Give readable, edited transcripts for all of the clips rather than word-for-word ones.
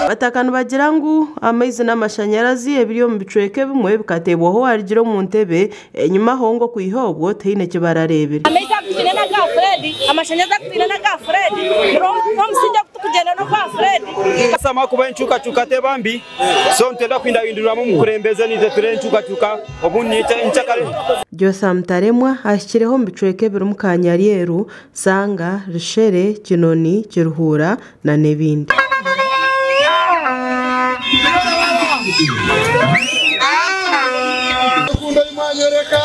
Abataka nibagira ngu amaizi n'amashanyarazi ebiri omu bicweka ebimwe bikateebwaho owarugire omu ntebe enyimaho ngu okwiha obwo tihaine eki barareebire. Amaizi agu twine n'aga Fred, amashanyarazi agu twine n'aga Fred, n'omusingye ogu turikugyenda n'ogwa Fred. Sama kuba enkyukakyuka teba mbi, so nitwenda kuhindahindurwamu omukurembeze naitwe ture enkyukakyuka obundi nyenkyakare. Jotham Taremwa ahikireho omu bicweka ebirimu Kanyaryeru, Sanga, Rushere, Kinoni, Kiruhura n'ebindi. Rukundo ei mwanyoreka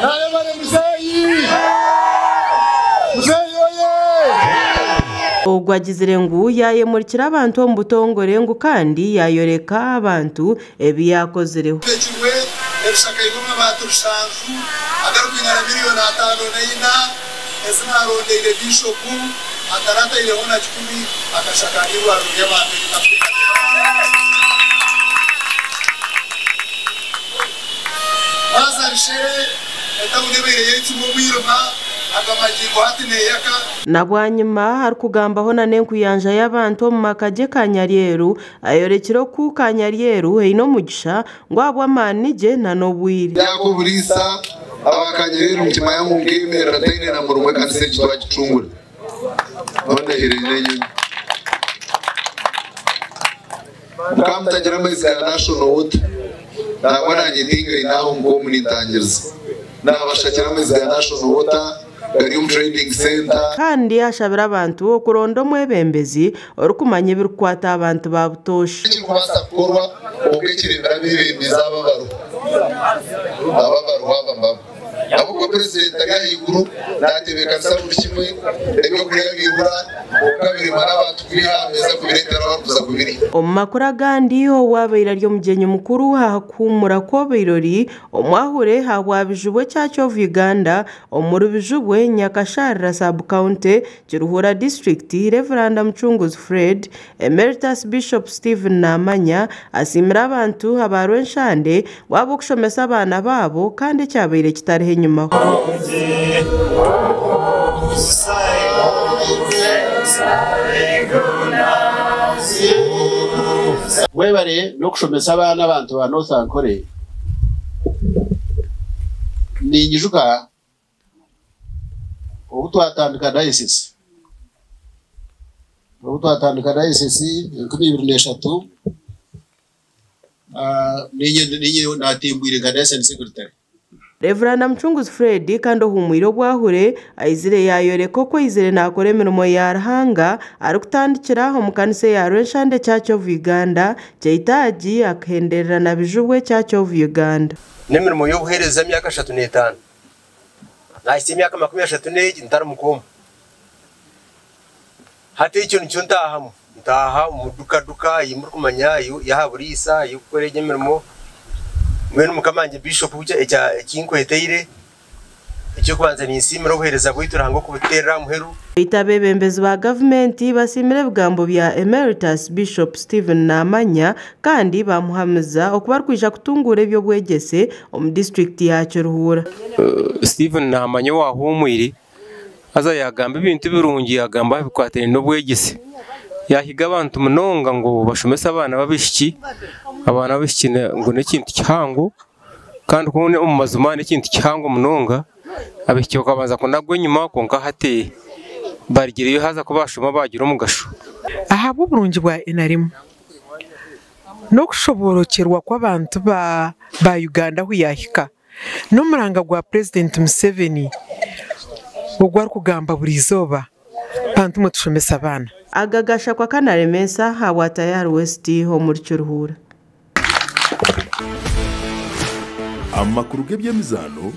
nayebare muzeeyi muzeeyi oye. Ogwo agizire ngu yayemurikira abantu omu butongore ngu kandi yayoreka abantu ebi yakozireho. Ekirwe ebishakairwe amabaati 7 agarikwingana 54,000,000 ezi narondeire bishopu atarataireho na 10 akashakara eirwariro ry'abantu eritakuteekateeka. Waaza Rushere etawuni ebaire yeicumwa omwirima agamagingo hati neeyaka. Na bwanyima arikugambaho na n'enkuyanja y'abantu omu maka gye Kanyaryeru ayorekire oku Kanyaryeru eine omugisha ngu ahabw'amaani gye na n'obwire. Yakuburiisa abakanyaryeru mukimanya ngu nkeemerera taine na murimo ekanisa egi twagicungura. Nondeherere enyonyi. Mukamutagira amaizi ga National Water. Nangwa nanye tingaine aho nk'omu nintangiriza. Nabashakira amaizi ga National Water gari omu trading center. Kandi ashabira abantu okuronda omwebembezi orikumanya ebirikukwata abantu ba butoosha. Ekirikubaasa kukorwa obwo ekirembera abebembezi aba baruho. Aba baruho aba mbabo. Ahabw'okuba purezidenti ari ahaiguru naatebeekanisa buri kimwe, ebyokurya bibura, kwonka biremara abantu kubiha aha meeza kubireetera abarikuza kubirya. Omu makuru agandi, owaabaire ari omugyenyi mukuru aha kuhuumura kw'obirori omwahure ahabwa Bijubwe Church of Uganda omuri Bijubwe, Nyakasharira sub-county, Kiruhura district, Rev. Mucunguzi Fred, Emeritus Bishop Stephen Namanya asiimire abantu aba Rwenshande ngu ahabw'okushomesa abaana baabo kandi ekyabaire kitariho enyimaho. Mwebare n'okushomesa abaana abantu ba North Ankole. Ninyijuka obu twatandika diocese. Obu twatandika diocese 2003, ninye natimbwire nka diocese secretary. Rev. Mucunguzi Fred kandi ohuumwire obwahure aizire yayoreka oku aizire naakora emirimo ya Ruhanga arikutandikira omu kanisa eya Rwenshande Church of Uganda Kyeitaagi akahenderera na Bijubwe Church of Uganda. N'emirimo y'obuheereza emyaka 35. Nahitsya emyaka 31 ntari mukoma. Hati ekyo nikyo ntaahamu. Ntaaha omu duka ei murikumanya y'aha buriisa ey'okukora egyo emirimo. Mbwenu mukama wangye Bishop ekinkwetaire eky'okubanza ninsiimira obuheereza bwaitu Ruhanga okubuteerera aha muheru. Beitu abeebembezi ba gavumenti basiimire ebigambo bya Emeritus Bishop Stephen Namanya kandi bamuhamiza okuba arikwija kutunguura eby'obwegyese omu disitulikiti ya Kiruhura. Stephen Namanya owahuumwire haza yagamba ebintu birungi yagamba aha bikwatiraine n'obwegyese. Yahiga abantu munonga ngu bashomese abaana b'abaishiki, abaana b'abaishiki ngu n'ekintu kihango kandi omu mazima n'ekintu kihango munonga. Abaishiki bakabanza kunagwa enyima kwonka hati barigireyo haza ku bashoma bagira omugasho. Ahabw'oburungi bwa NRM n'okushoborokyerwa kw'abantu ba Uganda ahu yahika n'omuranga gwa Purezidenti Museveni ogwo arikugamba buri izooba bantu mwe tushomese abaana. Aga gashakwa kanaremesa ahabwa Tayari West omuri Kiruhura. Amakuru g'eby'emizaano.